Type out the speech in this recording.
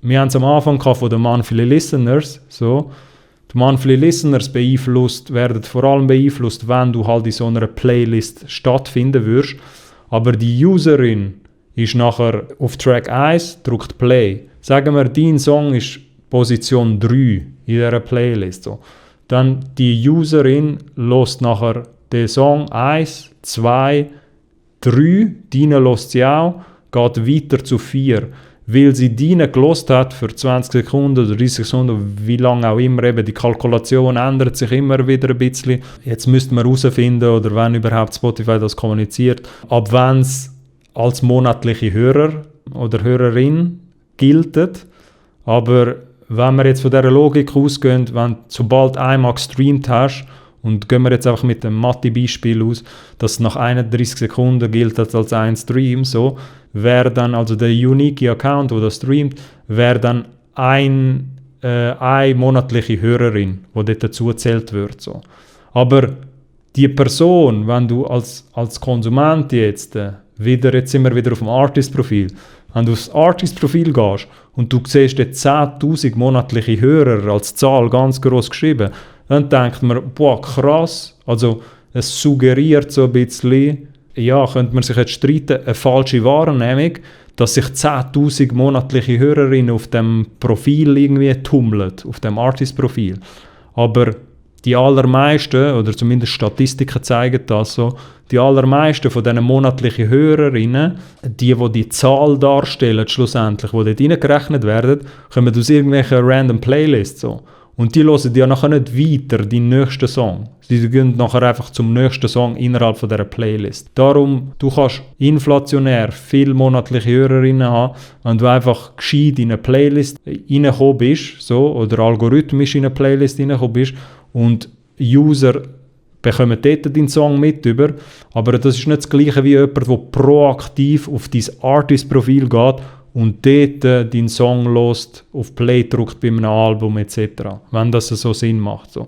wir haben es am Anfang von den Monthly Listeners, so. Die Monthly Listeners werden vor allem beeinflusst, wenn du halt in so einer Playlist stattfinden würdest. Aber die Userin ist nachher auf Track 1, drückt Play. Sagen wir, dein Song ist Position 3 in dieser Playlist. So. Dann die Userin hört nachher den Song 1, 2, 3, deine hört sie auch, geht weiter zu 4. Weil sie deine gelost hat für 20 Sekunden oder 30 Sekunden, wie lange auch immer, eben die Kalkulation ändert sich immer wieder ein bisschen. Jetzt müsste man herausfinden, oder wenn überhaupt Spotify das kommuniziert, ab wann es als monatliche Hörer oder Hörerin gilt. Aber wenn wir jetzt von dieser Logik ausgehen, sobald einmal gestreamt hast, und gehen wir jetzt einfach mit dem Mathe-Beispiel aus, dass nach 31 Sekunden gilt das als ein Stream, so, wäre dann, also der unique Account, der das streamt, wäre dann eine monatliche Hörerin, die dort dazu gezählt wird. So. Aber die Person, wenn du als Konsument jetzt sind wir wieder auf dem Artist-Profil, wenn du aufs Artist-Profil gehst und du siehst dort 10'000 monatliche Hörer als Zahl ganz gross geschrieben, dann denkt man, boah, krass, also es suggeriert so ein bisschen, ja, könnte man sich jetzt streiten, eine falsche Wahrnehmung, dass sich 10'000 monatliche Hörerinnen auf dem Profil irgendwie tummeln, auf dem Artist-Profil. Aber die allermeisten, oder zumindest Statistiken zeigen das so, die allermeisten von diesen monatlichen Hörerinnen, die Zahl darstellen schlussendlich, die dort reingerechnet werden, kommen aus irgendwelchen random Playlists so. Und die hören ja nachher nicht weiter deinen nächsten Song. Sie gehen nachher einfach zum nächsten Song innerhalb von dieser Playlist. Darum, du kannst inflationär viele monatliche Hörerinnen haben, wenn du einfach gescheit in eine Playlist reingekommen bist, so, oder algorithmisch in eine Playlist reingekommen bist und User bekommen dort deinen Song mit über. Aber das ist nicht das Gleiche wie jemand, der proaktiv auf dein Artist-Profil geht und dort deinen Song hört, auf Play drückt bei einem Album etc., wenn das so Sinn macht. So.